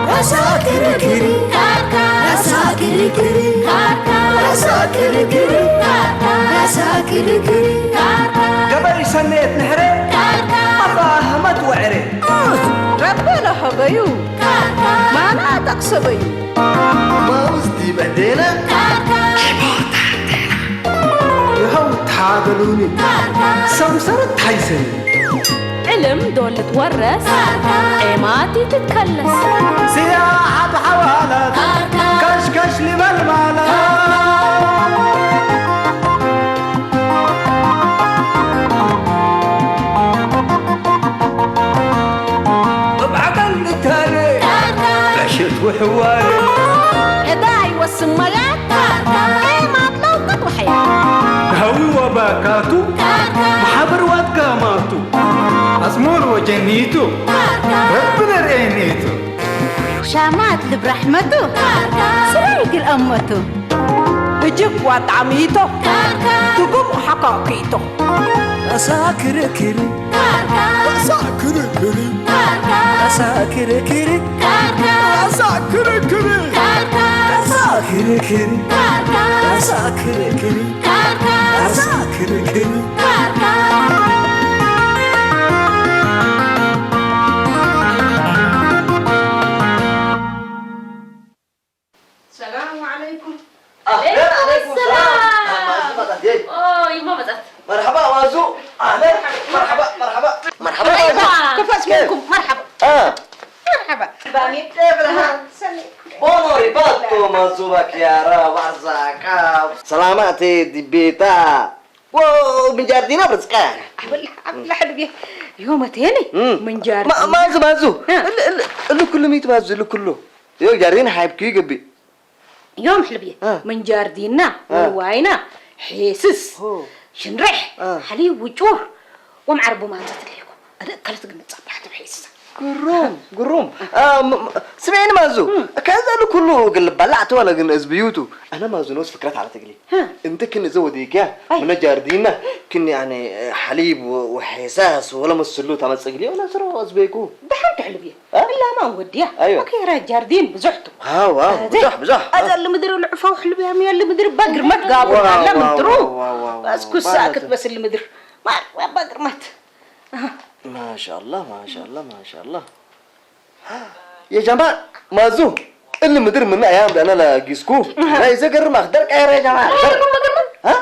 ራሳ ክርክር፣ ራሳ ክርክር፣ ራሳ ክርክር፣ ራሳ ክርክር። ገበይ ሰኔት ንሕረ፣ ኣባ ሃመት ወዕረ። ረበ ለሀበዩ፣ ማና ጠቅሰበዩ። ማውዝ ዲበ ዴና፣ ይኸው ታበሉኒ፣ ሰምሰረት ታይሰኒ። ዕልም ዶ ልትወረስ፣ ዔማቲ ትትከለስ። ስያ ዓብ ሓዋላት፣ ከሽከሽ ሊበል ማለት። ብባዕዳን ልታነ፣ ዕሽት ውሕዋነ። ዕዳ ይወስን ማያት፣ ዔማት ለውቅት ውሕያ። ሃዊ ወባካቱ፣ ማሕበር ዋትካ ማቱ። ኣጽሙር ወጀኒቱ፣ ረቢ ነርኤኒቱ። ሻማት ልብ ራሕመቱ፣ ስራይ ግል ኣመቱ። ብጅክ ዋጣሚቶ፣ ትጉም ሓካኪቶ። ኣሳ ክርክር፣ ኣሳ ክርክር፣ ኣሳ ክርክር፣ ኣሳ ክርክር፣ ኣሳ ክርክር፣ ኣሳ ክርክር፣ ኣሳ ክርክር። ሰላም ዓለይኩም። ኣህለን ዓለይኩም ሰላም። ሰላም። ማዙ መጣት፣ የይ። ኦ፣ ይማ መጣት። መርሐባ ማዙ። ኣህለን። መርሐባ፣ መርሐባ። መርሐባ መርሐባ። ማዙ። ክፈት ኬፍ። መንኩም። መርሐባ። አ። መርሐባ። ባኒ። ብርሃን። ሰኒ። ቦኖ ሪባቶ ማዙ ባኪያራ ዋዛቃ። ሰላማቴ ዲቤታ። ወ-፣ ምንጃር ዲና ብርዝቃ። ኣብላ፣ ኣብላ ሕልቤ። ዮመቴኒ። እም። ምንጃር ማ-፣ ዲና። ማዙ፣ ማዙ። እ። እል-፣ እል-፣ እሉ ኩሉ ሚት ማዙ፣ እሉ ኩሉ። ዮ ጃሪን ሃይብ ኩ ይገቢ። ዮም ሕልብየ፣ እ። ምንጃር ዲና፣ እ። ወዋይና፣ ሒስስ፣ ሆ። ሽንርሕ፣ እ። ሓሊብ ውጩር፣ ወምዓር ቡማን ዘትልየኩም። ኣደ እከለት ግን ጸባሕ ትብሒስሳ። ግሩም፣ ግሩም። እ። እ፣ ም-፣ ም-፣ ስምዒኒ ማዙ፣ እ። ከዛ ሉ ኩሉ ግን ልባላ ኣተዋለ ግን እዝብዩቱ። ኣነ ማዙ ነውስ ፍክረት ዓለ ትግሊ። እ። እንተ ክን እዘ ወዲግያ፣ ኣይ። ምነ ጃርዲና፣ ክን ያኔ፣ ሓሊብ ወ-፣ ወሒሳስ ወለ መስሉ ታመጽግሊ፣ ወለ ስሮ እዝቤኩ። ደሓን ትሕልብየ። እ? እላማ ወድያ። ኣይዋ። ኦኬ፣ ራ ጃርዲን ብዙሕቱ። ዋው፣ ዋው፣ ኣዘ-፣ ብዙሕ፣ ብዙሕ። ኣዘ ልምድሪ ልዕፋው ሕልብያ፣ ምያ ልምድሪ በግርመት ጋቡ ዋው፣ ኣለ ዋው፣ ምድሩ። ዋው፣ ዋው፣ ዋው፣ ኣስኩሳ ማለት ክትበስል ምድር። ማ-፣ በግርመት። ኣሃ። ማሻአላህ፣ ማሻአላህ፣ ማሻአላህ። የጃማ ማዙ፣ ቅል ምድር ምና እያ ምዳና ላጊስኩ። ናይ ዘገርም ኣኽደር ቀየረ የጃማ። በግርመት፣ በግርመት። እ?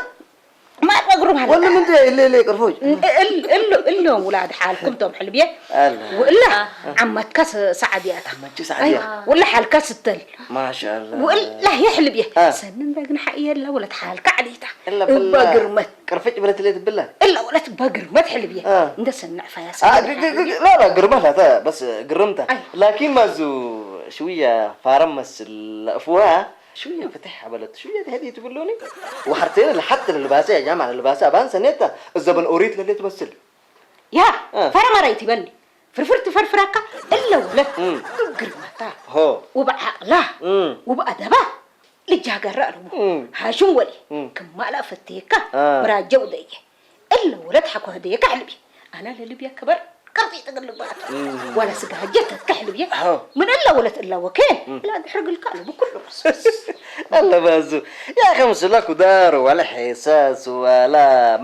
ማር በግሩም ሃለቃ። ወለ ምንድን እለ እለ ቅርፎች? እል-፣ እል-፣ እሎ፣ እሎም ውላድ ሓልኩም ቶም ሕልብየ። ኣላ። ውእላ አ። ዓመትካ ስ-፣ ሰዓድያታ። ዓመትኪ ሰዓድያ። ኣይ፣ ውላ ሓልካ ስተል። ማሻአላ። ውእላ የሕልብየ። አ። ሰንን በግን ሓየላ ወለት ሓልካ ዓሊታ። እላ እባ ብላ ግርመት። ቅርፍጭ ብለት ለ ትብላ? እላ ወለት በግርመት ሕልብየ። አ። እንደ ሰንዕ ፋያ አ፣ ሰንዕ ግ-፣ ግ-፣ ግ-፣ ላ፣ ላ፣ ግርመት ላታ፣ በስ ግርምታ። ኣይ። ላኪን ማዙ ሽውያ ፋረም መስል ለእፍዋ። شوية فتح عبلت، شوية هدي تقولوني؟ وحرتين لحتى للباسة يا جماعة، للباسة أبان سنيتا، الزبن أوريت للي تمثل. يا، آه. فرما رأيتي بني. فرفرت فرفراكا، إلا ولد. مم. قرمتا. هو. وبعقلا. مم. وبأدبا. لجاقر رألو. مم. هاشم ولي. مم. كمالا فتيكا. آه. مراجع ودي. እለ ወለት ሓኮ ህደየ ካሕልቢ። ኣና ለልብያ ክበር ቅርጺ ጥግል ልባኣት። እም። ዋላ ስጋ ሀጀት ካሕልብየ። ኣዎ። ምን እለ ወለት እላ ወኬን። እም። እላ ድሕሪ ግልካ ኣሉ ብኩሉ ርሱስ። ኣለ ባዙ። ያ ከም ስለ ኩዳር ዋላ ሐሳስ ዋላ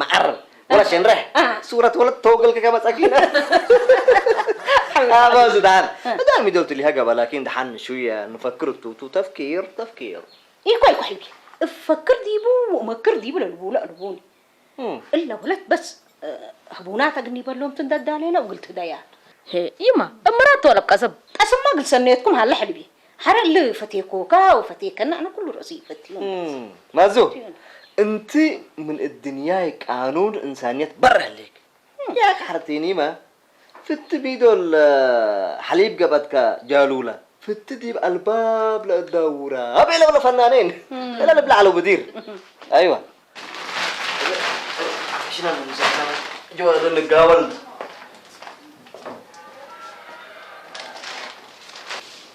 መዓር ዋላ ሸንረሕ። አ። ሱረት ወለት ተወገልከ ከመጻኪና። ኣባዙ ዳን። አ። ዳን ሚዶልቱ ሊሃ ገባ ላኪን ደሓን ሽውያ ንፈክር ቱ ቱ ተፍኪር ተፍኪር። ኢልኳ ኢልኳ ሕልቢ። እፈክር ዲቡ ወእመክር ዲቡ ለልቡ ለልቡኒ። እም። እለ ወለት በስ፣ እ፣ ህቡናት ኣግኒ በሎም ትንደዳሌ ነው ግልት ደያት። ሄ፣ ይማ፣ እምራት ወለብ ቀሰብ። ቀስማ ግል ሰነየትኩም ሃለ ሕልቢ። ሐረ እለ ፈቴኮካ ወፈቴከና ኣነ ኩሉ ርእሲ ይፈትዩ። እም፣ ማዞ፣ ፈትዩ። እንቲ ምን እድንያይ ቃኑን እንሳንየት በረ ህሌክ። እም። ያ ካሕርቲኒማ። ፍቲ ቢዶል ሓሊብ ገባትካ ጃሉላ ፍቲ ዲብ ኣልባብ ለእዳውራ ኣበይ ለብለ ፈናኔን እም። እለ ልብላ ዓለው ብዲር። እም። ኣይዋ። ሽና ንጋወል።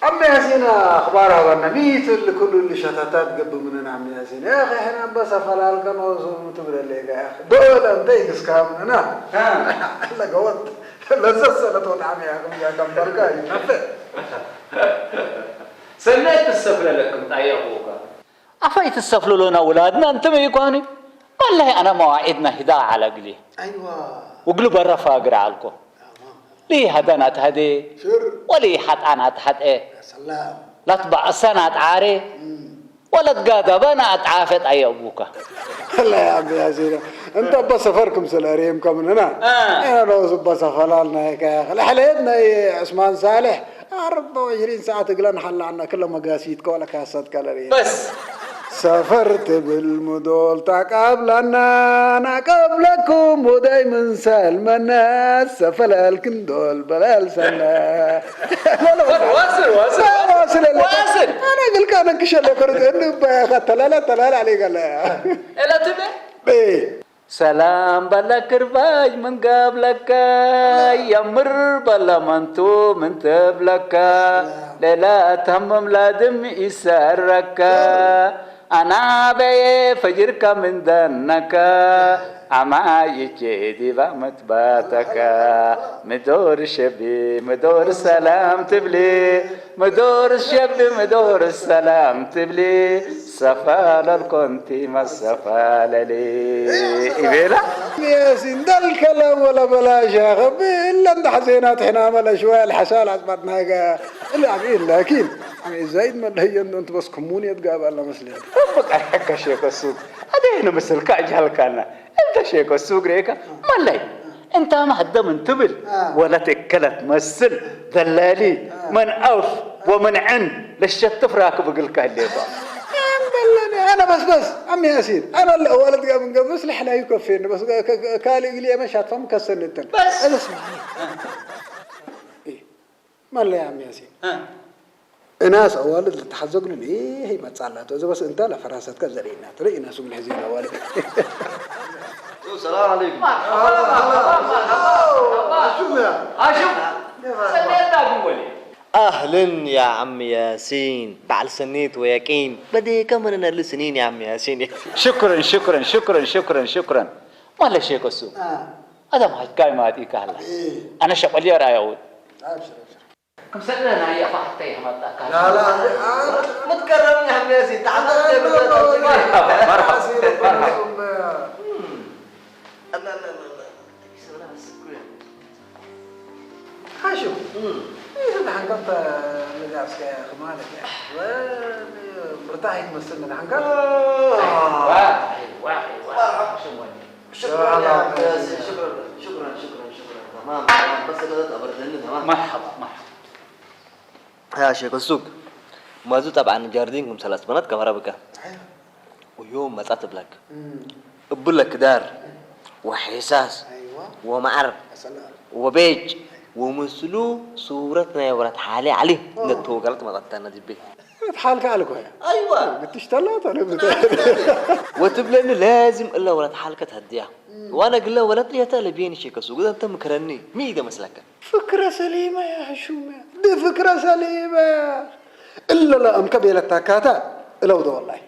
عمي ياسين، أخبارها غنى ميت اللي كل اللي شتتات قبل مننا عمي ياسين. يا أخي، إحنا بس فلالكن وزوم تبرليك يا أخي. دول أنت يقسكا مننا. ها. لا قوت. لا زسلت وطعم يا أخي، يا كم بركة، ينفع. ሰናይ ትሰፍለለክም ጣይ ኣቦካ። ኣፋይ ትሰፍልሎና ውላድና እንተ መይኳኒ፣ ባላሂ ኣና መዋዒድና ሂዳ ዓላግሊ። ኣይዋ። ወግሉ በረፋ እግር ዓልኮ። ታማም። ሊ ሃዳን ኣትሃዴ፣ ሽር። ወሊ ሓጣን ኣትሓጠ። ሰላም። ላት ባዕሳን ኣትዓሬ፣ እም። ወለት ጋዳባን ኣትዓፈጥ ኣየ ኣቡካ። لا يا عم ياسين، أنت أبا سفركم سلاريم كمننا. آه. أنا روز أبا سفلالنا هيك يا أخي. الحليتنا يا عثمان صالح. أربعة وعشرين ساعة تقلن حل عنا كل مقاسيد كولا كاسات كالريم. بس. ሰፈር ትብል ምዶል ታቃብላና ናቀብለኩም ወዳይ ምንሳል መናስ ሰፈላልክን ዶል በላልሰና። ዋስል፣ ዋስል፣ ዋስል። ዋስል። ኣነ ግልካ ነክሸለ ኮርት እንባያ ተላላ ተላላ عليك الله. ኤላትነ? إيه. ሰላም ባላ ክርባይ ምንጋብለካ የምር ባላ ማንቱ ምንትብለካ ሌላ ታምም ላድም ይሰርካ ኣና በየ ፈጅርካ ምንደነካ ኣማ ይቼ ዲባ መትባተካ ምዶር ሸቢ ምዶር ሰላም ትብሊ ምዶር ሸቢ ምዶር ሰላም ትብሊ ሰፋለል ኮንቲ መሰፋለሊ ኢቤላ። ياسين، ده الكلام ولا بلاش يا أخي. إلا أنت حزينات حنا ملا شوية الحسال عزبتنا. لا، لكن أنا زايد ما هي أنت بس كمون يتقابل مسلم. ربك أحكى شيخ السوق. هذا هنا مثل كأجهل كان. أنت شيخ السوق ريكا. ما لي. أنت ما هدم انتبل. آه. ولا تكلت مسل. دلالي. آه. من أوف. ومن عن لشت تفراك بقول كهليبا. أنا بس، بس، عم ياسين، أنا الأولد قام نقبس لحلا يكفيني، بس ك-، ك-، كالي قلي مشات فم كسنتن. بس. أنا اسمع. إيه. ما لا يا عم ياسين. ها. الناس أولد اللي تحزق له ليه هي ما تصلى. تو بس أنت لا فراسة كذا لينا. ترى الناس من حزين أولد. السلام عليكم. مرحبا، مرحبا، مرحبا، مرحبا. شو يا؟ آه، شو؟ يا مرحبا. سلمنا قولي. أهلًا يا عم ياسين، بعل سنيت ويقين، بدي كم من السنين يا عم ياسين. شكرًا، شكرًا، شكرًا، شكرًا، شكرًا. ما لا شيء كسو. آه. هذا ما حكاية ما أتيك هلا. إيه. أنا شغال يا رايوت. أبشر، أبشر. كم سنة أنا يا فحتى يا ما تأكل. لا، لا، آه. متكرم يا عم ياسين، تعال. لا، لا، لا، لا. مرحبا، مرحبا، مرحبا. لا، لا، لا، لا. هاشم. إيه، أنت حنقطع اللي قاعد يا أخي، مالك يا أخي؟ وين مرتاح يتمثل من حنقطع؟ أيوة، أيوة، أيوة. شكرًا يا عم ياسين، شكرًا، شكرًا، شكرًا، شكرًا. تمام، تمام. بس كده تبردني، تمام. مرحبا، مرحبا. يا شيخ السوق، ما زلت طبعًا جاردين كم ثلاث بنات كفر بك. أيوة. ويوم ما تطلب لك. مم. እብለክ ዳር ወሒሳስ أيوة. ወማዕር يا سلام. ወቤጅ ወምስሉ ሱረት ናይ ወረት ሓሊ ዓሊ أوه. ነተወገለት መጠተነ ድቤ ወረት ሓልካ ኣልኮ أيوة. ብትሽተላ ተነብተ ወትብለኒ ላዝም እለ ወረት ሓልከ ተህድያ ዋነ ግለ ወለት የተ ለቤን ሸከሱ ግዘ እንተ ምክረኒ ሚ ይደ መስለከ ፍክረ ሰሊመ ያ ሕሹመ ድ ፍክረ ሰሊመ እለ ለእምከ ቤለታካታ እለው ደ ወላይ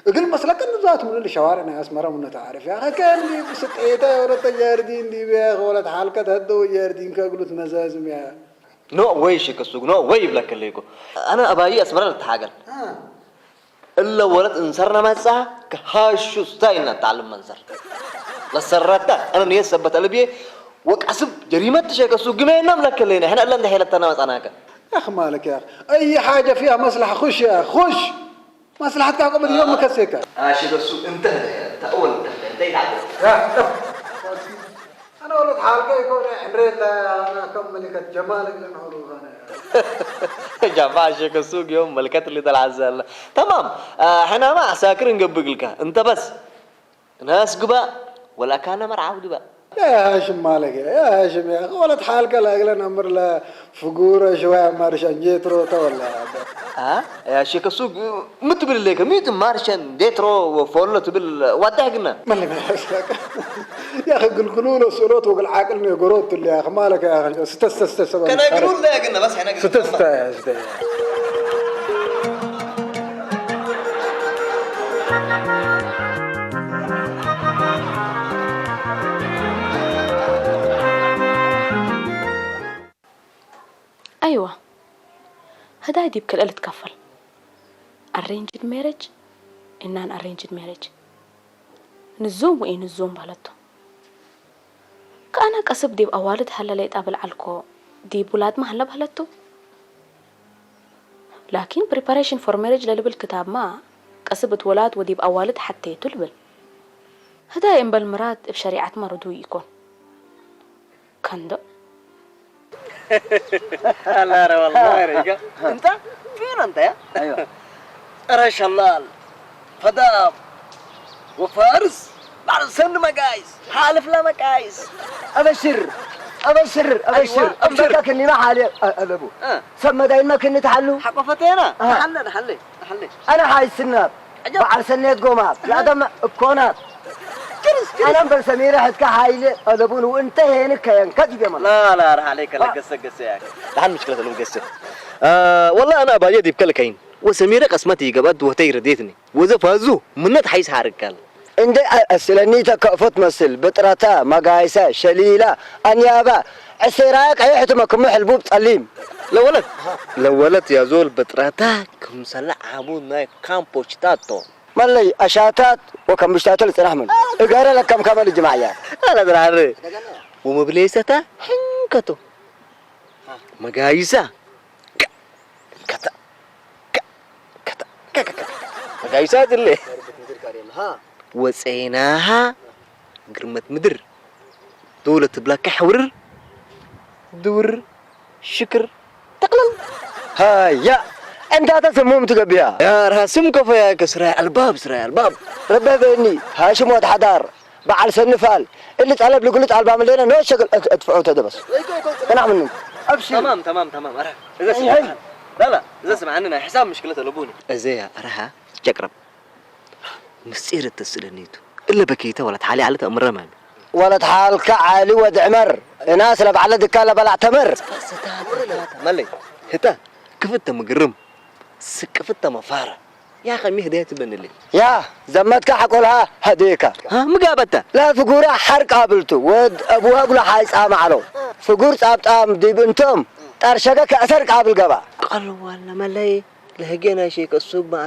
እግል መስለከ ንዛት ምሉ ሸዋርዕ ናይ አስመረ ምነ ተዓርፍ ያ ከከ እንዲ ብስጤተ ወረተ ጀርዲን ዲበ ወለት ሓልከ ተህደው ጀርዲን ከእግሉ ትመዛዝም ያ ኖ ወይ ሽክ እሱ ኖ ወይ ይብለክ ለይኮ አነ አባይ አስመረ ልተሓገል እለ ወለት እንሰርና መጻ ከሃሹ ስታይ እና ተዓልም መንሰር ለሰረታ አነ ንየ ሰበት አልብየ ወቃስብ ጀሪመት ሸከሱ ግመ እናም ለከለይና ሕና እለ እንደ ሐይለተና መጻናከ يا أخي مالك يا أخي أي حاجة فيها مصلحة خش يا أخي خش مصلحتك أقوم اليوم مكسيكا أشي بس انتهى أنت أول انتهى أنت يتعدى يا أنا ولد حالك يكون عمري لا أنا كم ملكة جمالك لأنه روضانا جماعة شيخ السوق يوم ملكت اللي طلع الزلة تمام آه، حنا ما عساكر نقبق لك انت بس ناس قباء ولا كان مرعى ودباء يا هاشم مالك يا هاشم يا أخي ولد حالك لا أقل أمر لا فقورة شوية مارشان جيترو تولى ها يا شيخ السوق متبر لك ميت مارشان جيترو وفولو تبل ودعنا مالك يا أخي قل قلوله سلوت وقل عاقل يا قروت اللي يا أخي مالك يا أخي ستة ستة ستة سبعة كان يقولون لا يا قلنا بس احنا ستة ستة يا ستة ኣይዋ፣ ህዳይ ዲብ ክልኤ ልትከፈል? ኣሬንጅድ ሜሬጅ እናን ኣሬንጅድ ሜሬጅ ንዞም ወይ ንዞም ባለቶ። ከኣነ ቀስብ ዲብ ኣዋልድ ሃለ ለይጣብል ዓልኮ ዲብ ውላድማ ሃለ ባለቶ። ላኪን ፕሪፓሬሽን ፎር ሜሬጅ ለልብል ክታብማ ቀስብ እት ወላድ ወዲብ ኣዋልድ ሓቴቱ ልብል። ህዳይ እምበል ምራድ እብ ሸሪዓትማ ርዱይ ኢኮን። ከንዶ። لا لا والله ريقا. انت فين انت يا؟ ايوه. ترى شلال، فدام، وفارس، بعد سن مقايس، حالف لا مقايس. أبشر، أبشر، أبشر. أيوة، أبشر. أبشر كني ما حالي ألبو. آه. سمدين ما كنت حلو. حق فتينا. آه. حلنا حلي. ኣነ ሓይስናት፣ በዓል ሰኔት ጎማት፣ ያደም እኮናት። ኣነ እምበር ሰሚረ ሕትካ ሓይሊ ኣለቡን ወእንተ ሄን ከየን ከዲብ የመን። لا لا راح عليك لا قصة قصة يا أخي. دحين مشكلة لو قصة. آه والله أنا أباجي ديب كل كاين. وسميرة قسمتي قبض وتي رديتني. وزفازو منت حيس حارق قال. እንደ ኣስለኒ ተከእፎ ትመስል ብጥረታ መጋይሳ ሸሊላ ኣንያባ ዕሴራ ቀይሕ ትመክሞ ሕልቡብ ጸሊም ለወለት ለወለት ያዞል ብጥረታ ክምሰለ ዓቡ ናይ ካምፖችታቶ መለይ ኣሻታት ወከምብሽታቶ ልጽናሕ ምን እገረ ለከም ከመ ልጅማዕያ ኣለ ድራር ወመብሌሰታ ሕንከቶ መጋይሳ ከተ ከተ ከተ ከተ መጋይሳ ድለ ወፀይናሃ ግርመት ምድር ደውለት ትብላካ ሕውርር ድውር ሽክር ጠቅለል ሃያ እንታተ ስሙም ትገብያ يا راسم كفايا كسراي الباب سراي الباب ربه بيني هاشم واد حدار በዓል ሰኒ ፋል እሊ ጠለብ ልግሉጥ ኣልባ ምሌነ ኖ ሸግል እት- እትፍዑ ተደበስ ቅናሕ ምኑ ኣብሽር تمام تمام تمام أرى إذا سمعنا لا لا إذا سمعنا حساب مشكلة لبوني እዘያ ኣረሃ ጀቅረብ ምስጢር እተስእለኒቱ እለ በኪተ ወላ ተሓሊ ዓለ ተእምረ ማሚ ወለት ሓልካ ዓሊ ወድ ዕመር እና ስለ ባዕለ ድካ ለበላዕ ተመር መለይ ህታ ክፍተ ምግርም ስቅፍተ መፋራ ያ ኸሚ ህደያ ትበንልኝ ያ ዘመትካ ሓቆልሃ ሃደየካ ها مقابتا لا ፍጉራ ሓር ቃብልቱ ወድ ኣቡሃ ጉላ ሓይፃ ማዕሎ ፍጉር ጻብጣም ዲብ እንቶም ጣርሸገ ከእሰር ቃብል ገባ قالوا والله ملي لهجينا شيء كسوب ما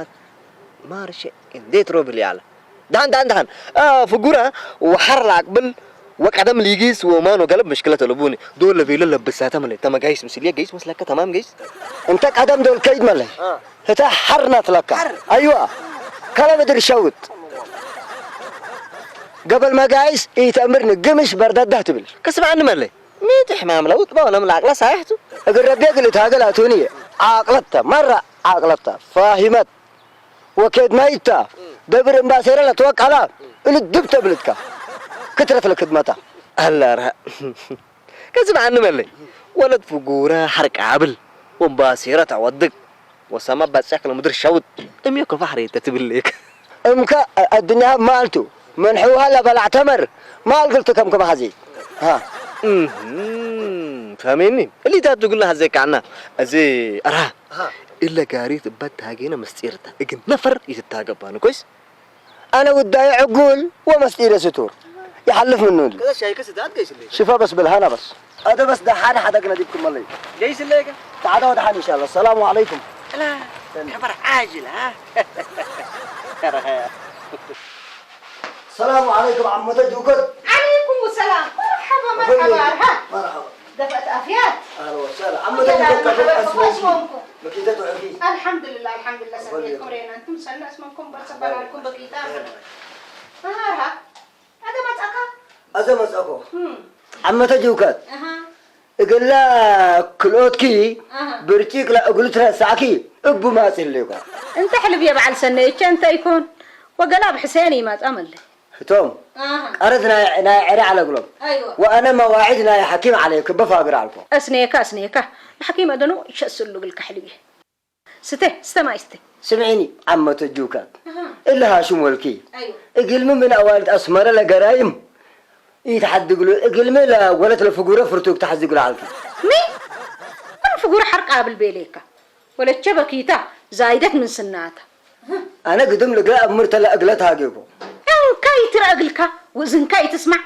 مارش انديت روبل يالا دحن دحن دحن آه فقورة وحر لاقبل وقدم ليجيس ومانو قلب مشكلة لبوني دول لبيلو لبساتا ملي تما قايس مسلية قايس مسلكة تمام قايس انت قدم دول كيد ملي هتا حر ناتلكا ايوه كلا بدر شوت قبل ما قايس يتأمرني قمش برداد ده تبل كسب عني ملي ميت حمام لو طبعا لم لاقلا صحيحتو እግር ረቢ ግልት ሃገል ኣቱኒ ዓቅለተ መራ ዓቅለተ ፋሂመት ወኬድ ማይታ ደብር እምባሴረ ለትወቀላ እልድብ ተብልትካ ክትረት ለክድመታ ኣላራ ከዚ ብዓኒ መለይ ወለት ፍጉራ ሓርቃ ብል ወምባሴረ ታወድቅ ወሰማ ባጽሕ ክለ ምድር ሸውጥ እምዮ ከፋሕሪ ተትብልክ እምከ ኣድንያ ማልቱ መንሕውሃ ለበላዕ ተመር ማል ግልቱ ከም ከመ ሐዚ ሃ እህም፣ ፈሜኒ እሊታት ትጉላ ሐዘካዕና እዚ ራ እለ ጋሪት እበት ታጌነ መስጢርታ እግን ነፈር ይትታገባን ኮይስ ኣነ ውዳይ ዕጉል ወመስጢረ ስቱር ይሓልፍ ምኑል ከዛ ሻይ ከስታት ገይስልኝ ሽፈ በስ ብልሃና በስ ኣደ በስ ደሓን ሓደግነ ዲብኩም መለይ ገይስለይ ከ ተዓዳ ወደሓን ኢንሻላ ሰላሙ ዓለይኩም لا خبر عاجل ها ሰላሙ ዓለይኩም ዓመተ ጅውከት عليكم السلام مرحبا مرحبا ها مرحبا دفعت افيات اهلا وسهلا عمته مرحبا اسمكم مكيتة وعفيف الحمد لله الحمد لله سميت كورينا انتم سنة اسمكم برسبالكم بكيتا ها ها هذا ما تاكا هذا ما تاكا عمته جوكات اها እግላ ክልኦትኪ ብርጭቅ እግሉ ትረሳዕኪ እቡ ማጽለይኳ እንተ ሕልብ የብዓል ሰነየቸ እንተ ይኮን ወገላ ብሕሰየን ይማጻ መለ ህቶም ቀረድ ናይ ዕረ ዓለግሎም ወአነ መዋዒድ ናይ ሓኪም ዓለይ ክበ ፋግር ዓልኮ እስኔካ እስኔካ ንሓኪም ኣደኑ ሸስሉ እግልካ ሕልብ እየ ስተ ስተ ማይ ስተ ስምዒኒ ዓመቶ ጁካት እለ ሃሽም ወልኪ እግልሚ ምን ኣዋልድ ኣስመረ ለገራይም ኢትሓድግሉ እግልሚ ለወለት ለፍጉረ ፍርቱግ ተሓዚግሉ ዓልኪ ሚ ምን ፍጉረ ሓርቃ ብል ቤሌካ ወለቸ በኪታ ዛይደት ምን ስናታ ኣነ ግድም ልግረ ኣብ ምርተላ እግለ ተሃጌጎ። እንካይ ትረእግልካ ውእዝንካይ ትስማዕ።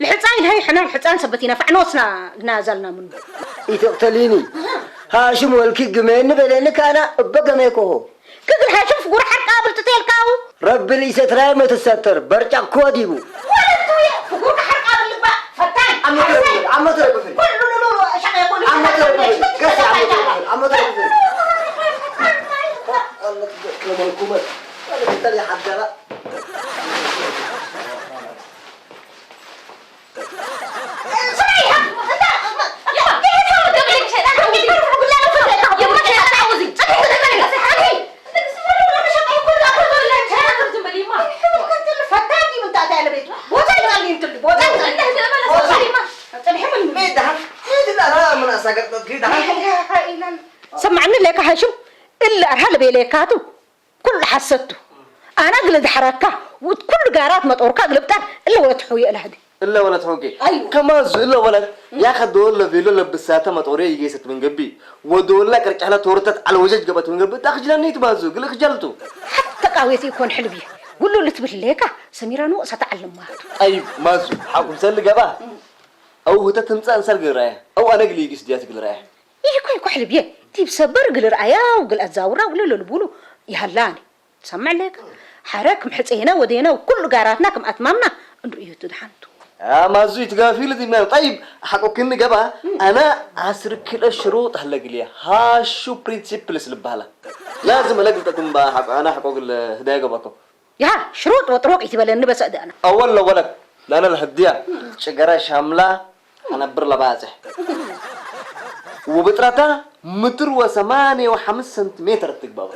ልሕፃይ ልሀይ ሕናን ሕፃን ሰበት ኢና ፋዕኖስና ልናዛልና ምኑ። ኢትቕተሊኒ። ሃሽም ወልኪ ግመየኒ በለኒ ካና እበ ገመይ ኮሆ። ክግል ሃሽም ፍጉር ሓርቃ ብልጥቴልካው። ረቢ ልኢሰትራይ መትሰተር በርጫ ኮዲቡ። ወለቱ ፍጉር ሓርቃ ብልባ ፈታኝ። ኣመተ ረብፍል፣ ኣመተ ረብፍል። ኩሉ ሉሉ ሸቀ ኩሉ ኣመተ ረብፍል፣ ገስ ኣመተ ረብፍል፣ ኣመተ ረብፍል። ኣመተ ረብፍል። ሰማዕኒ ለካ ሃሽም እለ ኣርሃ ለቤሌካቱ ኩሉ ሓሰቱ። ኣና ግለ ዝሓረካ ውት ኩሉ ጋራት መጦርካ ግልብጣር እለ ወለት ሑየ እላህዲ። እለ ወለት ሑጌ። ኣዩ። ከማዙ እለ ወለት ያኸ ዶለ ቬሎ ለብሳተ መጦርየ ይጌሰት ምን ገቢ ወዶላ ቅርጫላ ተወርተት ዓለ ወጀጅ ገበት ምን ገቢ ታኽጅለኒ ትማዙ ግል ክጀልቱ። ሓተ ቃዌት ይኮን ሕልቢ ጉሉ ልትብል ሌካ ሰሚራ ንወቅሳ ተዓልም ማቱ። ጠይብ ማዙ ሓኩም ሰል ገባ። ኣው ህተ ትምጻእ እንሰር ግል ረኣያ። ኣው ኣነ ግል ይጊስ ድያት ግል ረኣያ። ይህ እኮ ይኮ ሕልብየ ቲብ ሰበር ግል ረኣያ ውግል ኣዛውራ ውለ ለልቡሉ ይሃላኒ። ትሰምዕ ኣለካ ሓረ ክም ሕፀየና ወደየና ኩሉ ጋራትና ክም ኣትማምና እንርእዩ ትድሓንቱ። ማዙ ይትጋፊ ልዚምና። ጠይብ ሓቆክኒ ገባ። ኣና ዓስር ክለ ሽሩጥ ኣለግልያ ሃሹ ፕሪንሲፕልስ ልበሃላ። ላዝም ኣለግልጠኩም ባ ሓቆ ኣና ሓቆ ግል ህዳያ ገባኮ። ይሃ ሽሩጥ ወጥሮቅ ይትበለኒ በሰ እደ ኣና። ኣወል ለወለት ላነ ለህድያ ጭገረ ሻምላ ኣነብር ለባጽሕ። ወብጥረታ ምትር ወሰማንያ ወሓምስ ሰንቲሜትር ትግባባ።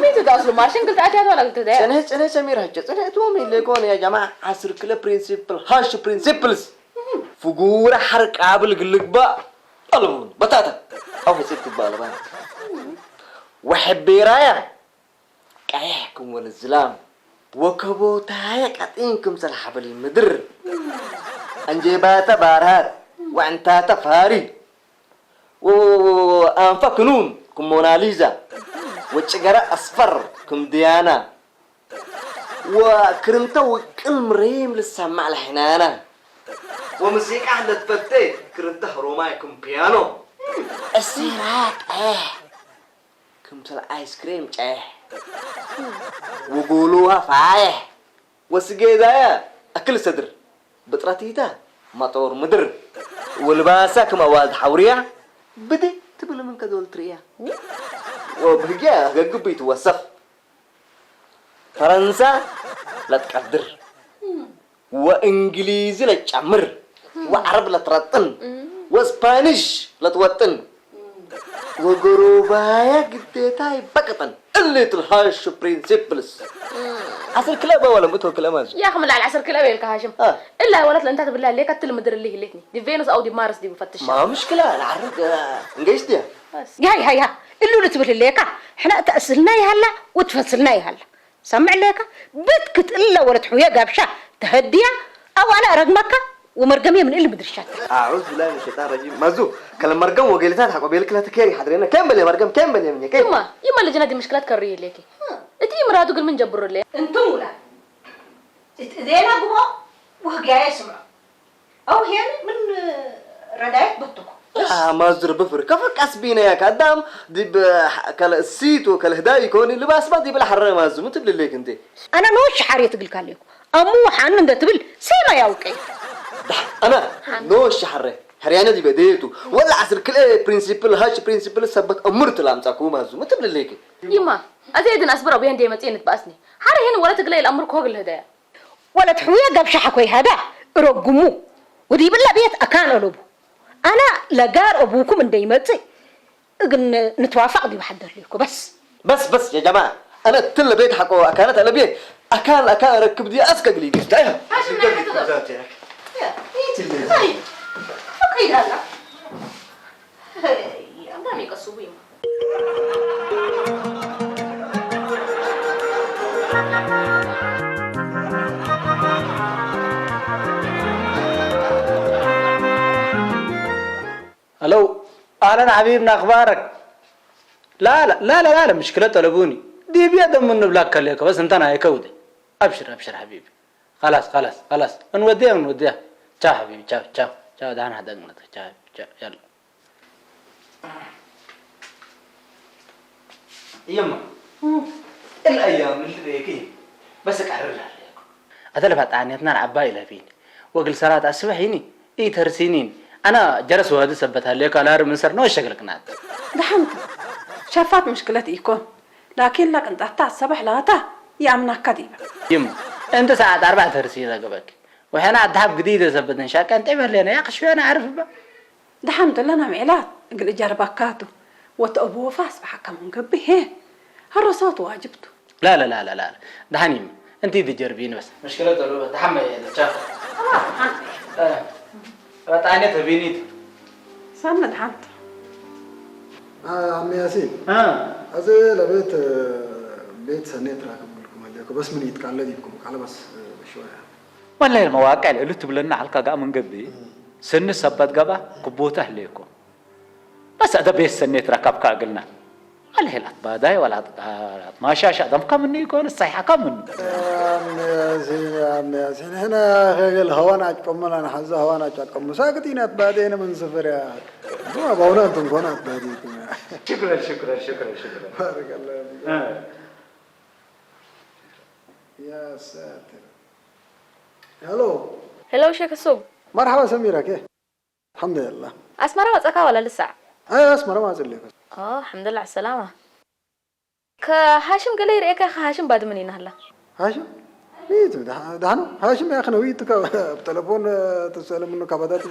ሚቱ ተኣስሉ ማሽን ክልተ ኣትያት ዋላ ክልተ ደያ። ጽንሕ ጽንሕ ሰሚር ሀጀ ጽንሕ እትዎም ኢለ ኮነ ያ ጀማዓ ዓስር ክለ ፕሪንሲፕል ሃሽ ፕሪንሲፕልስ ፍጉረ ሓርቃብል ግልግባ ኣልቡን በታታ ኣው ህጽብ ትባለ ባ ወሕቤራያ ቀይሕ ክም ወለ ዝላም ወከቦታየ ቀጢን ክምሰል ሓበል ምድር። ኣንጀባተ ባርሃት ወዕንታተ ፋሪ ወ-፣ ወ-፣ ወ-፣ ወ-፣ ኣንፈ ክኑን ክም ሞናሊዛ ወጭገረ ኣስፈር ክም ድያና ወክርንተ ውቅል ምሬም ልሰማዕ ለሕናና ወሙዚቃ ለትፈቴ ክርንተ ህሮማይ ክም ፒያኖ እሲራ ቀይሕ ክምሰል ኣይስክሬም ጨሕ ወጎሎዋ ፋየሕ ወስጌዳያ ኣክል ሰድር ብጥረቲታ መጦር ምድር ወልባሳ ክም ኣዋልድ ሓውርያ ብድ ትብል ምን ከዶል ትርእያ ወብህግያ ገግብ ይትወሰኽ ፈረንሳ ለትቀድር ወእንግሊዚ ለትጨምር ወዓረብ ለትረጥን ወስፓኒሽ ለትወጥን ወገሮባያ ግዴታ ይበቅጠን እሊት ልሃሹ ፕሪንሲፕልስ ዓስር ክለብ ወለም እቶ ክለብ ማለት ያኽ ምላል ዓስር ክለብ የልካ ሃሽም። እ። እላ ወለት ለእንታ ትብላ ሌካ ትል ምድር እሊ ህሌትኒ ዲ ቬኑስ ኣው ዲ ማርስ ዲ ብፈትሽ ማ ምሽክላ ንዓርግ እንገይሽ ድያ ያይ ሃያ እሉ ልትብል ሌካ ሕና ተእስልና ይሃላ ወትፈስልና ይሃላ ሰምዕ ለካ ብትክት እለ ወለት ሑየ ጋብሻ ተሀድያ ኣው ኣነ ረግመካ ወመርገምየ ምን እል ምድርሻታ። أعوذ بالله من الشيطان الرجيم ማዙ ከለ መርገም ወገሊታት ሓቆ ቤልክላ ተከሪ ሓድሬና ከም በል መርገም ከም በል የምኘ ከም ይማ ይማ ልጅና ዲ ምሽክላት ከሪ የለኪ እቲ ምራቱ ግን ምን ጀብሩ ለ እንቱም ውላ እት እዜና ግቦ ወህግያየ ስምዖ ኣው ሄን ምን ረዳየት በትኩ ማዙር ብፍር ከፈቃስ ቢነያ ካዳም ዲብ ከለ እሲቱ ከለ ህዳይ ይኮኒ ልባስባ ዲብል ሓረ ማዙ ምን ትብል ሌክ እንዴ ኣነ ኖሽ ሓርየ ትግልካ ኣለኩ ኣሙ ሓን እንደ ትብል ሴማ ያውቀ ኣነ ኖሽ ሓረ ሕርያነ ዲበ ደየቱ ወላ ዓስር ክልኤ ፕሪንሲፕል ሃሽ ፕሪንሲፕል ሰበት እምር ትላምጻኩ ማዙ ምን ትብል ሌክ ይማ ኣዘ ድን ኣስብር ኣቡያ እንደ መጽእ ንትባኣስኒ ሓረ ሄን ወላ ትግለይ ልኣምር ኮግል ህዳያ ወለት ሕውየ ገብሻ ሓኮይ ሃዳ እረጉሙ ወዲብላ ቤት ኣካን ኦሎቡ ኣና ለጋር ኦቡኩም እንደይመጽእ እግን ንትዋፋቅ ዲብ ሓደር ሊኩ በስ በስ በስ ያ ጀማዓ ኣነ ትለ ቤት ሓቆ ኣካነት ኣለቤ ኣካን ኣካን ረክብ ዲ ኣስከ ግሊ ዲስታ ያ هلو، أهلا حبيبنا، أخبارك؟ لا لا لا لا لا لا، مشكلة طلبوني. ዲብያ ደሞ ንብላካ ኣለካ በስ እንታና ኣይከውዲ። ኣብሽር ኣብሽር ሓቢቢ። خلاص خلاص خلاص እንወድያ እንወድያ። ቻው ሓቢቢ ቻው ቻው ቻው ዳና ሓደግነት ቻው ቻው ያላ። እየማ እልአያ ምልበየኪ በስ ቀርር ኣለኩ። ኣተለፋ ጣዕኔትና ንዓባ ኢለፊኒ ወግል ሰራት ኣስበሒኒ ኢተርሲኒን ኣና ጀረስ ወህዲ ሰበት ኣለኩ ኣላር ምንሰር ነው ሸግልክናት። دحمت شفات مشكلة إيكون لكن لك أنت أتا الصبح لا أتا يا أمنا كذيبة. ይም እንተ ሰዓት ኣርባዕ ተርሲ ዘገበኪ ወሐና ኣድሓብ ግዲ ዘሰበትን ሻቀን ጤበለና ያ ክሽፈና ዓርፍባ። دحمت لنا معلات قل إجار بكاتو وتأبو فاس بحكم من قبي هي هالرصوت واجبتو. لا لا لا لا لا دحنيم انت دي جربين بس مشكلة له دحم يا دشا. خلاص دحمت اه بتعني تبينيت. سنة دحمت ዓሚ ያሲን اه እዚ ለቤት ቤት ሰኔ ትራክብ ብልኩም ኣለኩ በስ ምን ይትቃለ ዲብኩም ቃለ በስ በሽወያ والله المواقع اللي تبلنا على الكاغا من قبي سن سبت قبا كبوته ليكو بس هذا بيس سنيت ركب كاغلنا عليه لا تباداي ولا تماشاش ادم كم مني يكون الصيحه كم مني ዓሚ ያሲን ዓሚ ያሲን ሕና ኸገል ሀዋን ኣጭቀሙና ንሓዚ ሀዋን ኣጫቀሙ ሳግጢናት ባዴነ ምን ስፍር ያ ዱማ ባውና እንትን ኮና ኣትባዴኩም ያ شكرا شكرا شكرا شكرا ባረከላ ፊክ اه يا ساتر هلو هلو شيخ السوق مرحبا سميرة كيف الحمد لله أسمرة وتسكا ولا لسه أي أسمرة ما أزل لك اه الحمد لله على السلامة كهاشم قال لي رأيك يا أخي هاشم بعد منين هلا هاشم ميت دحنو هاشم يا أخي نويتك بتلفون تسأل منه كبدات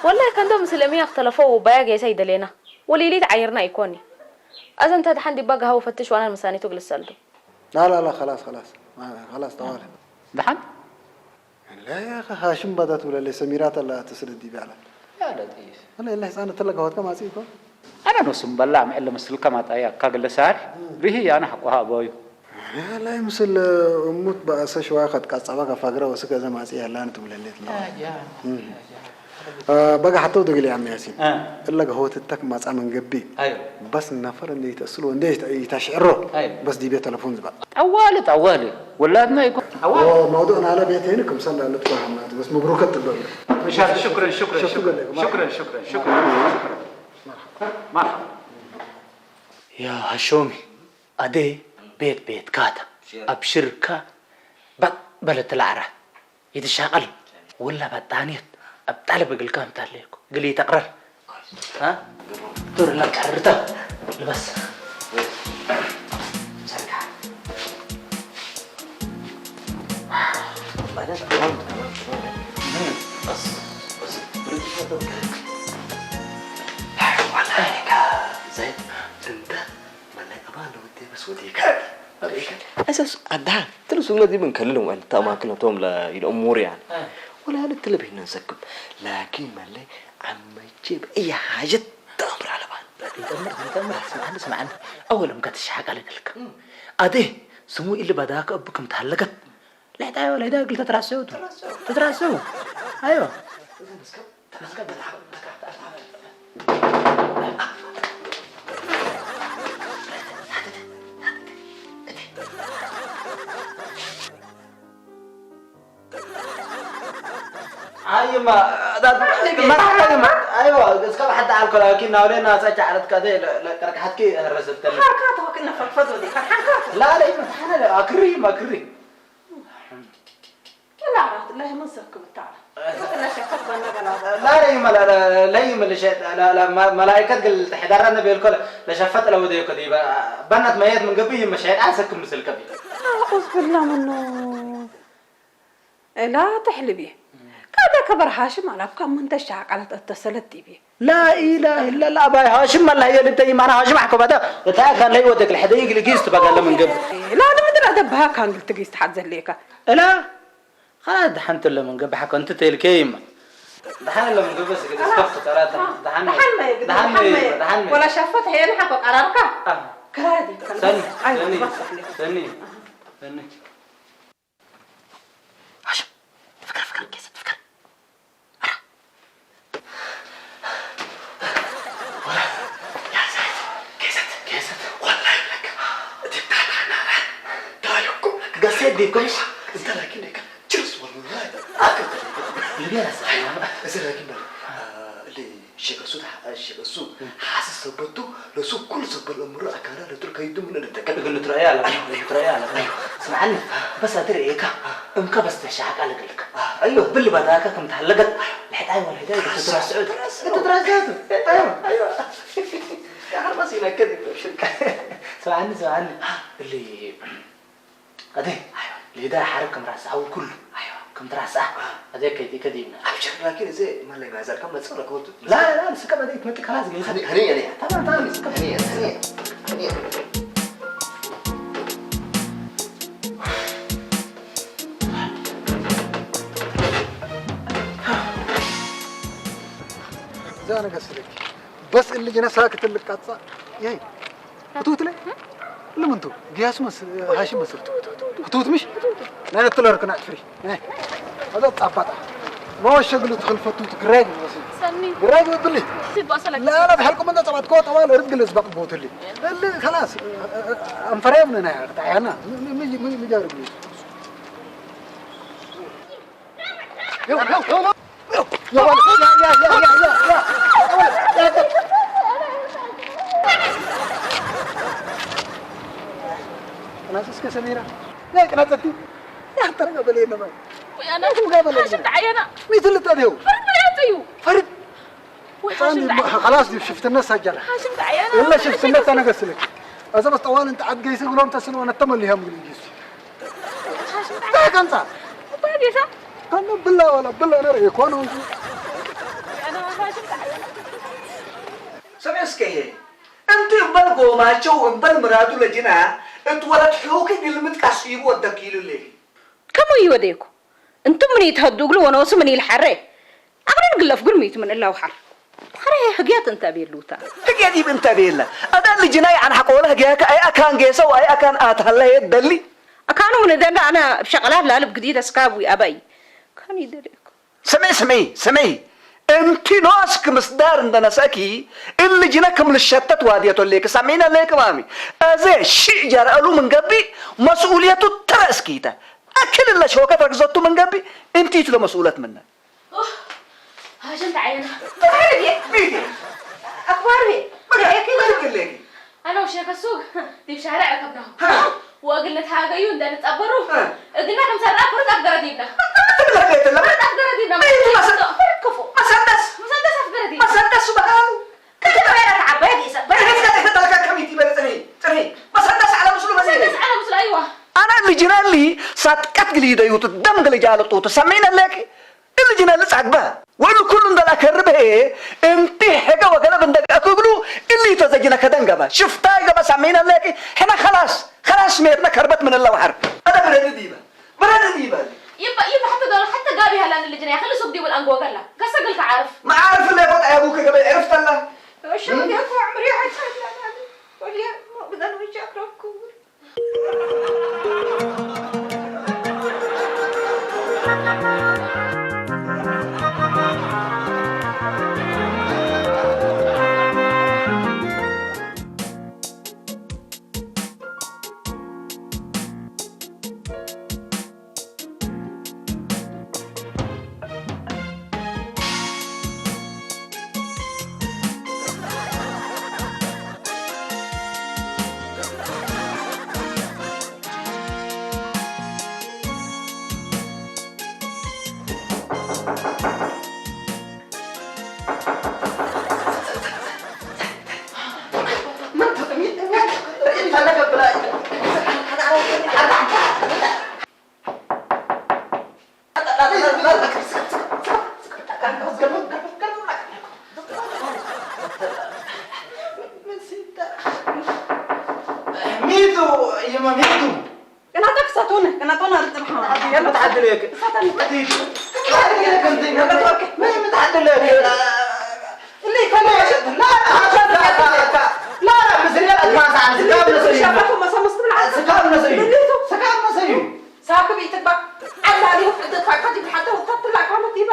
والله كان دوم سلمي اختلفوا وبايا جاي سيد لينا وليلي تعيرنا يكوني أذن تدحن دي بقى هو فتش وأنا مساني تقل السلدو لا لا لا خلاص خلاص ما- خلاص طوالي دحن لا يا أخي هاشم بدأت ولا لي سميرات الله تسرد دي بعلا يا لطيف أنا إلا حسان تلقى هوت كما سيكو أنا نص مبلع مع اللي مسلكة ما تأيا كاقل سار به أنا حقها أبوي لا يمسل أموت بأس شوية قد قد صبغة فقرة وسكة زي ما سيها لا أنتم لليت لا يا آه، بقى حتى ودق لي عم ياسين اه إلا هو تتك ما صام من قبي ايوه بس النفر اللي يتأصلوا وندي يتشعروا أيوة. بس دي بيت تلفون زبا طوالي طوالي ولادنا يكون هو موضوعنا على بيتين كم سنة لتكون حملات بس مبروك التبرع ان شاء الله شكرا شكرا شكرا لك. شكرا شكرا شكرا مرحبا يا هشومي أدي بيت بيت كاتا أبشركا بق بلت العرا يتشاقل ولا بطانيت أبطال بقل كام تاليكو قلي تقرر ها دور لك حرتا لبس سرقة بعدين تمام تمام تمام بس بس برد فترة والله هيك زين انت مالك أبان لو بدي بس وديك أساس أدها ترى سنة دي من كلهم أن تأماكن توم لا يلأمور يعني ولا أنا تلبي نسكب لكن مالي عم يجيب أي حاجة تأمر على بان يتأمر يتأمر اسمعني اسمعني أول ما كانت الشحق على قلك أدي سمو اللي بداك أبكم تعلقت لا تعالوا لا يداك تترسوا تترسوا أيوه ኣይማ መርሓባ ይማ ኣይዋ እስካብ ሓንቲ ኣልኮል ኣኪ ናውሌና ጸቻ ዓለት ከደ ለቀርቅሓትኪ ረሰብተለ ሓርካት ወክነ ፈፈዶ ዲ ሓርካት ላለ ይማ ሓነ ኣክሪ ይማ ኣክሪ لا لا لا من سكب تعال لا شكت بنا بلا لا لا يما لا لا لا يما اللي شيء لا لا ما- ملائكة قال تحضر النبي الكل لشفت لو ديك دي بنات ما يد من قبل يما شيء عسك مثل قبل أعوذ بالله منه لا تحلبي كذا كبر هاشم على بكم من تشعق على اتصلت بي لا إله إلا الله أباي هاشم الله يلد يما أنا هاشم أحكم هذا بتاع كان لا يودك الحدا يجي لقيس تبقى من قبل لا أنا مدري أدبها كان قلت قيس تحت زليكا لا خلاص دحنت له من قبل حكى أنت تيل كيما دحن له من قبل بس قد استفت ترى دحن دحن ما يقدر دحن ما يقدر ولا شافت هي اللي حكى قرارك آه. كرادي سني سني سني سني هاشم تفكر تفكر كيست تفكر يا زيد كيست كيست والله لك دي بتاعتنا ዲኮስ እንተ ላኪን ደካ ችርስ ወላሂ ኣከ ልቤና ሰሓያ እዚ ላኪን በር እሊ ሸቀሱ ሸቀሱ ሓስ ሰበቱ ለሱ ኩሉ ሰበል እምሩ ኣካላ ለቱር ከይዱ ምን እንደተከል ግን ትረያ አለ ትረያ አለ ስማዕኒ በስ ኣትር ኤካ እንካ በስ ተሻቃ ለገልካ ኣዮ ብል ባታካ ከም ተሐለገት ለሕጣይ ወልሕዳይ ትራስዑ ትራስዑ ኣዮ ኣዮ ያህር ማስ ይነከል ሽርካ ስማዕኒ ስማዕኒ እሊ ኣደይ፣ ሊዳ ሓረግ ከም ራስዓ ኩሉ ኣይዋ። ከም ትራስዓ። ኣደይ ከይዲ ከዲና። ኣብሽር ላኪን እዚ ማለይ ማዘር ከም መጽእ ረከብቱ። ላ ላ ስከ በደይ ትመጥ ከላስ ገይሳ። هني هني هني تمام تمام ስከ هني هني هني زانا قصدك بس اللي جنا ساكت اللي قطع ياي هتوت لي لمنتو قياس مس هاشم مسرتو هتوت مش لا لا تلار كنا عفري هذا طبطة ما هو الشغل تخل فتوت قراي سني قراي بلي لا لا بحالكم انت طبعا تكو طبعا رد قلز بقى بوتلي اللي خلاص انفريمنا انا تعينا مجارب يو يو يو يا ولد يا يا يا يا يا يا ولد يا ولد أنا أساس كسميرة لا كنا تدي يا ترى قبل إنما أنا شو قبل إنما تعينا ميت اللي تديو فرد بلا تيو فرد وحاشم تعينا خلاص دي شفت الناس هجرة حاشم تعينا ولا شفت الناس أنا قسلك أذا بس طوال أنت عاد قيسي ولو أنت سنة أنا التملي هم قلت جيسي حاشم تعينا لا كنت أبا ديسا أنا بالله ولا بالله أنا رأيك وأنا ሰምዒ እስከ ይሄ እንቲ እምበል ጎማቸው እምበል ምራዱ ለጅና እት ወለት ሑኪ ግልምጥ ቃሲቡ ወደኪሉ ሌሊ ከሙ ይወደይኩ እንቱም ምን ይትሀዱ እግሉ ወነወሱ ምን ይልሐረ ኣቅረን ግለፍ ግልሚቱ ምን እላው ሐር ሐረ ህግያት እንተ ቤሉታ ህግያት ይብ እንተ ቤለ ኣዳ ልጅናይ ኣን ሐቆለ ህግያከ ኣይ ኣካን ጌሰው ኣይ ኣካን ኣትሀለ የደሊ ኣካኑ ምን ደንዳ ኣነ ብሸቀላት ላልብ ግዲደ ስካቡ ኣባይ ካን ይደልኩ ስምዒ ስምዒ ስምዒ እንቲ ኖስክ ምስዳር እንደ ነሰእኪ እልጅነ ክም ልሸተት ዋድየቶ ሌክ ሰሚነ ሌክ ባሚ እዘ ሽእ ጀርአሉ ምን ገቢ መስኡልየቱ ተረእስኪተ ኣክል እለ ሾከት ረግዘቱ ምን ገቢ እንቲ ትለ መስኡለት ምነ ሃሽም ተዓየና ሚቲ ኣክባር ቤ መግለኪ ኣነ ውሸከ ሱግ ዲብ ሻርዕ ረከብናሁ ወእግል ንትሃገዩ እንደ ንጸበሩ እግልና ከም ሰራ ፍርጥ ኣፍገረ ዲብና ፍርጥ ኣፍገረ ዲብና መሰንደስ መሰንደስ ኣፍገረ ዲብና መሰንደስ በሃሉ ከተበረ ተዓባይ ዲሰ በረከት ከተፈጠረካ ከሚት ይበለ ጽሪ ጽሪ መሰንደስ ዓለ ምስሉ መሰንደስ ዓለ ምስሉ ኣይዋ ኣና ልጅነሊ ሳጥቀት ግልይደዩት ደም ግልጃለጡት ሰሚነ ለኪ እልጅነ ልጻግበ ወሉ ኩሉ እንደላ ከርበ እንቲ ሕገ ወገለብ እንደጋ ክብሉ እሊ ተዘጅነ ከደንገበ ሽፍታ ይገበ ሳመይነ ለቂ ሕነ خلاص خلاص ሜርነ ከርበት ምን ለባሕር ኣደ ብረድ ዲበ ብረድ ዲበ ይባ ይባ حتى قال حتى قابي هلا اللي جناي خلص بدي والان جوجل كسجل تعرف ما عارف اللي فوت ابوك قبل عرفت الله شو يا عمري عشان ولي بدنا نشكركم ሚቱ ይመ ሚቱ ቅናታ ክሳቶነ ቅናቶነ ርጥብሓ የምትዓድለክ ሳታን ምትዓድለክ ምትዓድለክ እሊ ከመ ላ ላ ላ ምስል ስካብ ነሰዩ ስካብ ነሰዩ ስካብ ነሰዩ ሳክብ ይትግባ ዓላሊ ፍቅድካ ከዲብ ሓተ ወታትላ ካመት ይባ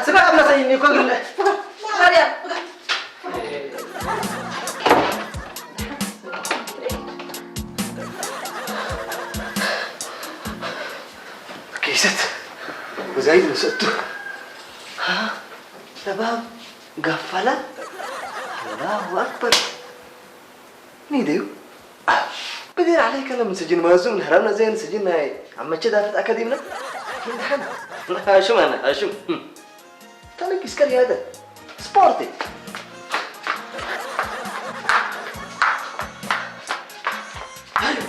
ስጋ ብለሰይኒ ኮግለ ست. وزايد نسأته. ها؟ شباب. قفلة. الله أكبر. نيديو. بدير عليك لما سجن مهزوم نهربنا زين سجن هاي. عم تشد هذا أكاديمنا. كنت حنا. هاشم أنا، هاشم. تلقي سكر يا هذا. سبورتي. هلو،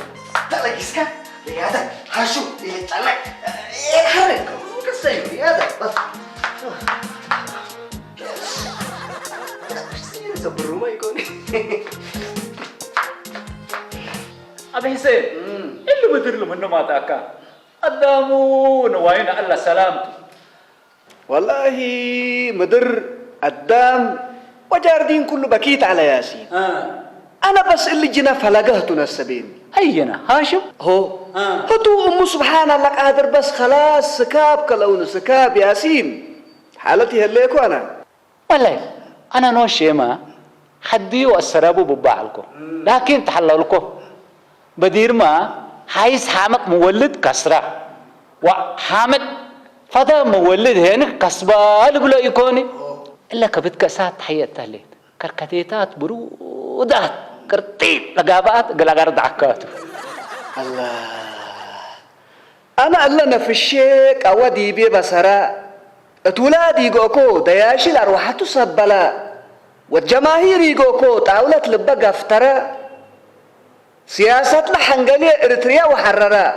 تلقي سكر يا هذا. هاشم، إيه، تلقي. إيه، حرك. كسيو يا هذا. بس. زبرو ما يكون. أبي حسين، اللي بدر له منه ما تاكا. قدامه نواين الله سلامته. والله مدر قدام وجاردين كله بكيت على ياسين. آه. أنا بس اللي جنا فلقهت نسبين. أينا، هاشم؟ هو. آه. هتو أم سبحان الله قادر بس خلاص سكاب كلون سكاب ياسين. حالتي هليكو أنا. والله، أنا نو شيما، حدي وأسرابو بباعلكو. لكن تحللكو. بدير ما، حيث حامق مولد كسرة. وحامق فدا مولد هنك كسبة لبلا يكوني. إلا كبت كأسات تحية تهليت. كركتيتات برودات. كرتيت لقابات قلقار دعكاتو. الله. أنا ألا نفشي قوى ديبي بصرا. اتولاد يقوكو دياشي الأرواحة سبلا. والجماهير يقوكو طاولة لبا قفترا. سياسة لحنقلية إريتريا وحررا.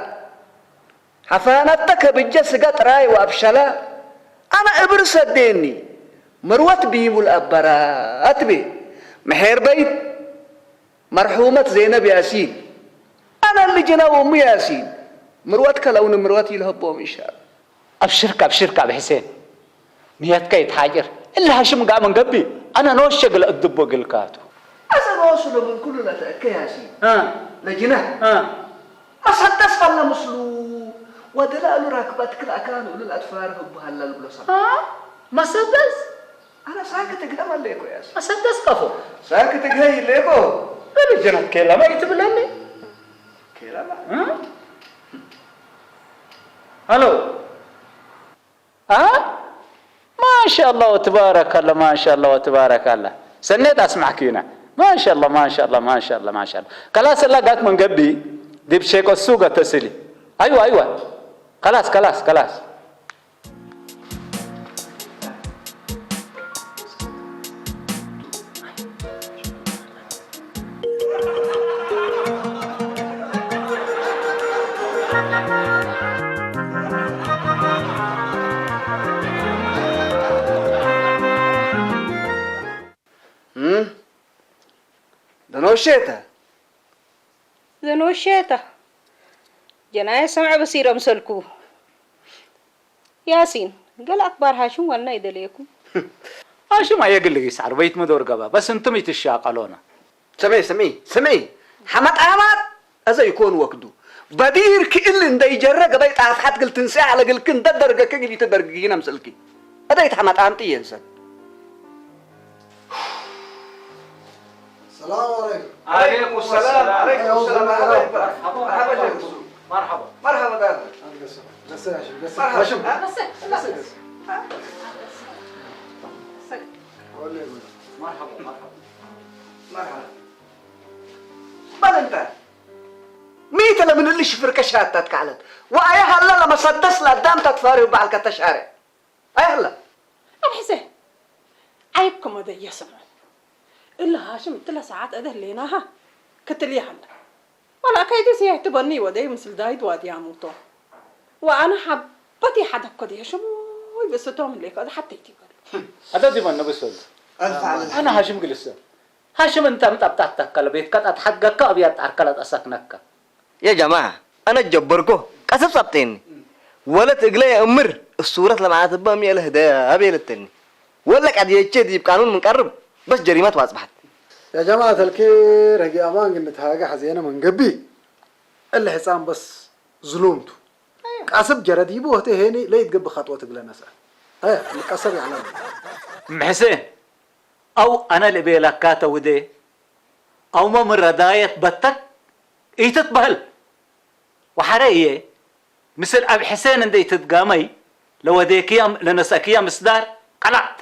حفانتك بجس قطراي وأبشلا. أنا إبر سديني. مروت بيبو الأبرا. أتبي. محير بيت. مرحومة زينب ياسين. أنا اللي جنا وأم ياسين. مروت كلون مروت يلهبهم إن شاء الله. أبشرك، أبشرك أبي حسين. نيتك يتحاجر. إلا هاشم قام قبي. أنا نوش شغل أدبو قلكاتو. أسا نوش لمن كل لا تأكي ياسين. ها. لجنا. ها. مسدس فلا مسلو. ودلالو راكبات كل أكان ولل أتفارق بهلا البلوسة. ها؟ مسدس؟ أنا ساكت قدام الليكو يا أسا. مسدس كفو. ساكت قهي الليكو. بل جنت كلمة يتبلني. كلمة؟ ها؟ هلو. ها؟ ما شاء الله وتبارك الله، ما شاء الله وتبارك الله. سنيت أسمعك هنا. ما شاء الله، ما شاء الله، ما شاء الله، ما شاء الله. خلاص، الله قات من قبي. دي بشيك السوق التسلي. أيوة، أيوة. خلاص، خلاص، خلاص. እም? ደኖሼታ። ደኖሼታ። ጀናየ ሰምዐ በሲረ ምሰልኩ። ያሲን፣ ገለ ኣኽባር ሃሽም ዋልና ይደልየኩም። هاشم أيقلقي سعر بيت مدور قبا، بس أنتم يتشاقلونا. سمعي، سمعي، سمعي. حمد أحمد، أزا يكون وكدو. بدير كإل إن دي جرى قبا يتعرف حد قلت تنسي على قل كن ده درجة كي قلت درجة جينا مسلكي. أدا يتحمد أنت ينسى. السلام عليكم. عليكم السلام. عليكم السلام. مرحبا. مرحبا. مرحبا. مرحبا. مرحبا دار. قصة. قصة يا شيخ. قصة. مرحبا. هاشم. ها؟ قصة. قصة. قصة. ها؟ قصة. قول لي، قول. مرحبا، مرحبا. مرحبا. بل أنت. ميت لمن اللي شفر كشات تتكعلت. وآية هلا لما سدس لقدام تتفاري وبعل كتشارع. أي هلا. أبحثه. عيبكم هذا يسمع. إلا هاشم تلا ساعات أده ليناها. كتليها هلا. ولا كيدي سيهتبني ودي مثل دايد وادي عموتو. وأنا حبتي حدا كدي شموي بس توم ليك، هذا حتى يتقال. هذا دي من نبي سؤال. ألف على الحمد. أنا هاشم جلسة. هاشم أنت متأبتعتك على بيتك، أتحققك أبيات أركلت أسكنك. يا جماعة، أنا جبركو، كسب سبتيني. ولا تقلي أمر، الصورة لما عاتبها مية له ده، أبي للتني. ولا قد يجي دي بقانون من قرب، بس جريمة واصبحت. يا جماعة الخير، هجي أمان قلت هاجة حزينة من قبي. اللي حسام بس ظلمته. كسب جرديبه وقت هيني لا يتقب خطوة تقلنا سا. إيه، الكسب يعلم. محسن، أو أنا اللي بيلكاته ودي، أو ما مرة دايت بتك، إيه تتبهل. وحرقيه، ምስል ኣብ ሕሴን እንደይ ትድጋመይ ለወዴክያ ለነሰእክያ ምስዳር ቀላዕታ።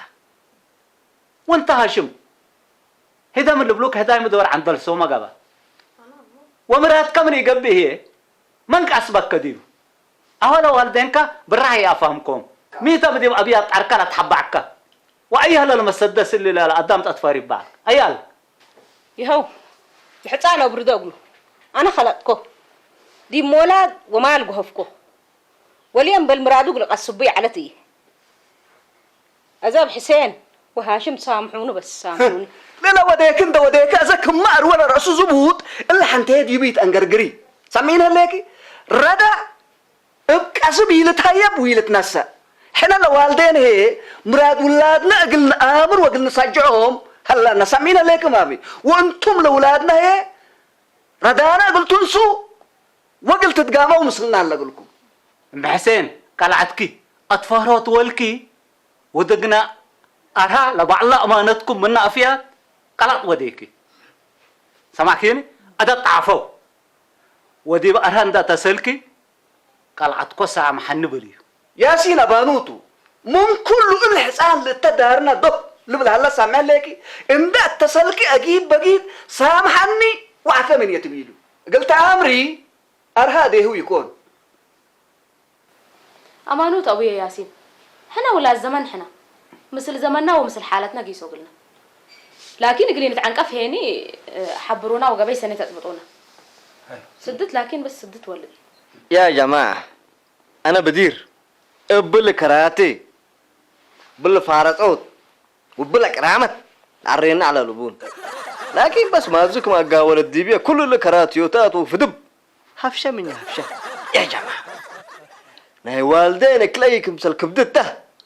ወንታ ሃሽም ሄዳ ምን ልብሉክ ህዳይ ምድወር ዓንደል ሶማ ገባ። ወምራት ከምን ይገብእ ህየ መንቅ ኣስበከ ዲዩ? ኣዋላ ዋልዴንካ ብራህ ይኣፋህምኮም። ሚተ ብዲብ ኣብያ ጣርካ ላትሓባዕካ። ወኣይ ሀለ ለመሰደስ እሊ ለለ ኣዳም ጠጥፈር ይባል። ኣያል ይኸው ብሕፃን ኣውርዶ እግሉ ኣነ ኸለጥኮ ዲብ ሞላድ ወማል ጎሀፍኮ ወልየም በል ምራዱ ግልቀስቡ ይዓለት እየ። ኣዛብ ሕሴን ወሃሽም ሳምሑኑ በስ ሳምሑኒ። ለለ ወዴክ እንደ ወዴክ እዘ ክማ ኣርወለ ረእሱ ዝቡጥ እለ ሐንቴ ዲቢት ኣንገርግሪ ሰሚዕነ ሌኪ ረዳ እብ ቀስብ ይልታየብ ወይልትነሰእ ሕነ ለዋልዴን ህዬ ምራድ ውላድነ እግል ንኣምር ወእግል ንሰጅዖም ሀላነ ሰሚዕነ ሌኪ ማሚ ወእንቱም ለውላድነ ህዬ ረዳነ እግል ቱንሱ ወእግል ትትጋመው ምስልና ኣለብልኩም። እም ሕሴን ቀልዓትኪ ኣትፋህሮት ወልኪ ወደግና ኣርሃ ለባዕላ ኣማነትኩም ምነ ኣፍያት ቀላጥ ወዴኪ ሰማዕኪኒ ኣደ ጣዕፈው ወዲብ ኣርሃ እንዳ ተሰልኪ ቀልዓትኮ ሳምሓኒ በልዩ። ያሲን ኣባኑቱ ምን ኩሉ እል ሕጻን ልእተ ዳርና ዶብ ልብል ሀለ ሳምሕ ሌኪ እንዳ እተሰልኪ ኣጊድ በጊድ ሳምሓኒ ወዓፈ ምን የትቢሉ እግል ተኣምሪ ኣርሃ እዴሁ ይኮን። ኣማኑት ኣቡየ ያሲን ሕነ ውላድ ዘመን ሕነ ምስል ዘመንና ወምስል ሓለትና ጊሶ እግልና ላኪን እግሊ ንትዓንቀፍ ሄኒ ሓብሩና ወገበይ ሰኔ ተጥብጡና ስድት ላኪን በስ ስድት ወልድ يا جماعة أنا بدير እብል ከራቴ ብል ፋረጾት ውብል ኣቅራመት ኣሬና ኣላሉቡን ላኪን በስ ማዙ ክም ኣጋወለት ዲብየ ኩሉ ልከራትዮታት ወፍድብ ሀፍሸ ምኛ ሀፍሸ ያ ጀማ ናይ ዋልደ ነክለይ ክምሰል ክብድታ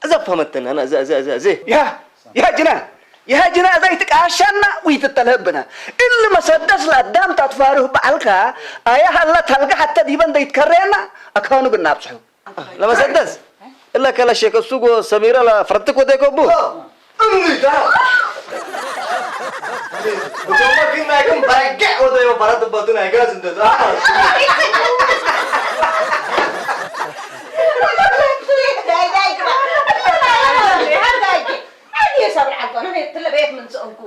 እዛ ፈመተና ና እዛ እዛ እዛ እዜ ያ ያ ጅና ያ ጅና እዛ ይትቃሻና ወይትተልህብና እል መሰደስ ለአዳም ታትፋርህ በዓልካ አያ ሀላ ታልጋ ሐተ ዲበ እንደይትከረየና አካኑ ግና አብጽሑ ለመሰደስ እላ ከለሸ ከሱ ጎ ሰሚራ ላ ፈረትክ ወደ ኮቡ እንዳ ብኮማ ግን ናይ ግን ባይገዕ ወደ ዮ ፈረት በቱ ናይ ጋዝ እንደዛ ሰብር ዓጎነ ቤት ትለበየት ምን ጽእንኩ